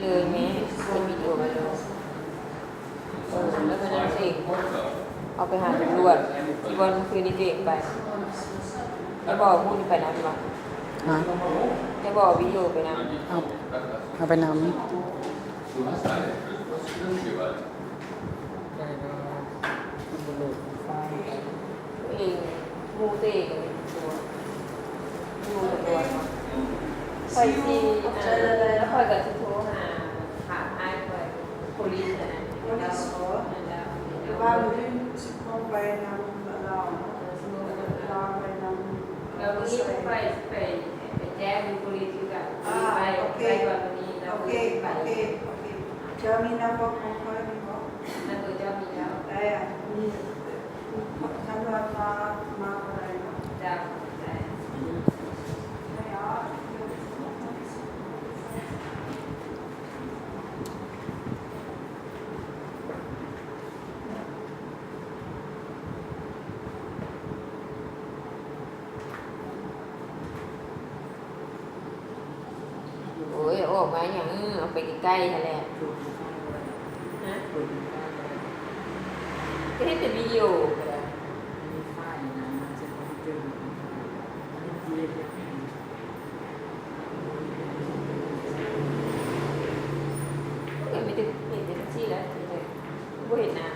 ເອີ ແມ່ ເປັນວິດີໂອໄວ້ເລີຍ. ເອີ ແລ້ວກໍນັ້ນເອງ ເອົາໄປຫາຕຳຫຼວດ ທີ່ບ່ອນຄືນນີ້ເອງໄປ. ແລ້ວບອກໝູ່ນີ້ໄປນຳບໍ່? ຮະ? ແລ້ວບອກວິດີໂອໄປນຳ? ເອົາ ເອົາໄປນຳ. ເອງ ໝູ່ເຕະກັນຢູ່ຕົວະ ຢູ່ຕົວະ. ຂ້ອຍຊິ ອ່າ ຂ້ອຍກໍຊິໂທຫາ ຫາອ້າຍຂ້ອຍ ໂພລີສຫັ້ນນະ. ໂພລີສບໍ? ແມ່ນແລ້ວ ແຕ່ວ່າມື້ອື່ນຊິລົງໄປນຳລາວ ລາວໄປນຳ ແລ້ວມື້ອື່ນຂ້ອຍຊິໄປ ໄປແຈ້ງຢູ່ໂພລີສຄືກັນ. ອ່າ ໄປ ໂອເຄ ໄປກ່ອນມື້ນີ້ ແລ້ວມື້ອື່ນໄປ. ໂອເຄ ໂອເຄ ໂອເຄ. ເຈົ້າມີນຳເບີຂອງຂ້ອຍແມ່ນບໍ່? ນຳເບີເຈົ້າມີແລ້ວ. ໄດ້ ມີ. ຄັນວ່າມາ ມາບໍ່ໄດ້ເນາະ. ເຈົ້າ ໄດ້. ໂອ້ຍ ອອກມາຫຍັງ ເອົາໄປໃກ້ໆຫັ້ນແຫຼະ. ຮະ? ກໍເຮັດເປັນວິດີໂອກໍໄດ້. ກໍມີແຕ່ເຮັດຈັ່ງຊີ້ແຫຼະ ບໍ່ເຫັນໜ້າ.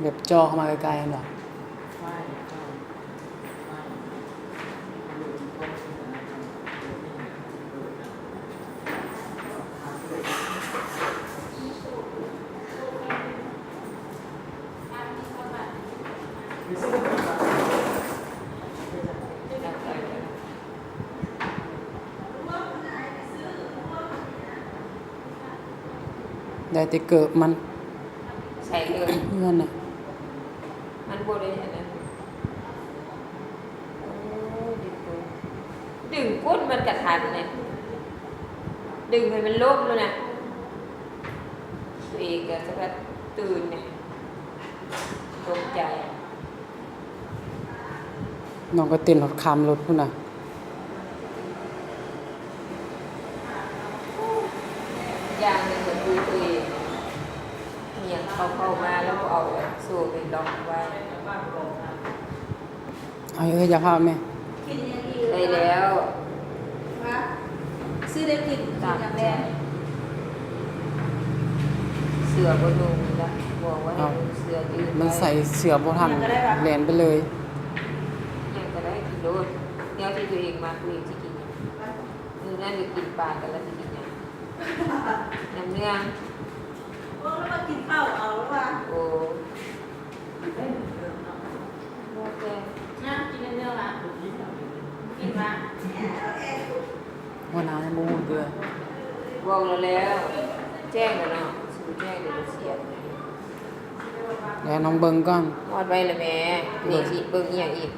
ແບບເຈາະເຂົ້າມາໃກ້ໆຫັ້ນບໍ? ໄດ້ແຕ່ເກີບມັນ. ໃສ່ເກີບ ເຮືອນນະ ມັນບໍ່ໄດ້ອັນນັ້ນ. ໂອ້ຍ ດຶງກົ້ນ ດຶງກົ້ນມັນກະທັນນະ ດຶງໃຫ້ມັນລົ້ມໂລດນະ. ຕົວເອງກະສະພັດຕື່ນນະ ຕົກໃຈ. ນ້ອງກໍເຕັ້ນຮອດຂ້າມລົດພຸ້ນນະ. ຢ່າງໜຶ່ງກໍຄືຕົວເອງ ອີ່ຫຍັງເຂົ້າ ເຂົ້າມາແລ້ວບໍ່ເອົາໂສ້ໄປລັອກໄວ້. ເອົາເອີຍ ຢ່າພາບແມ່. ໄດ້ແລ້ວ. ຊື້ໄດ້ກິນ ຕາມໃຈ. ເສື້ອບໍ່ນຸ່ງລະ ບອກວ່າໃຫ້ນຸ່ງເສື້ອຕື່ນໄວ້. ມັນໃສ່ເສື້ອບໍ່ທັນ ແລ່ນໄປເລີຍ. ຫຍັງກໍໄດ້ ກິນໂລດ ແນວທີ່ຕົວເອງມັກ ຕົວເອງຊິກິນຫຍັງ. ມື້ນັ້ນກໍກິນປາກັນລະ ຊິກິນຫຍັງ? ນ້ຳເໜືອງ. ໂອ້ ແລ້ວມາກິນເຂົ້າເອົາລະວ່າ. ໂອ້ ບໍ່ແຈ້ງ. ນະ ກິນນ້ຳເໜືອງລະ ກິນລະ. ຫົວໜ້າຍັງບໍ່ຮູ້ເທື່ອ. ບອກລາວແລ້ວ ແຈ້ງແລ້ວເນາະ ຊິບໍ່ແຈ້ງດຽວເສຍ. ແລ້ວນ້ອງເບິ່ງກ່ອນ. ຮອດໄວລະແມ່. ເບິ່ງ ນີ້ຊິເບິ່ງອີ່ຫຍັງອີກ?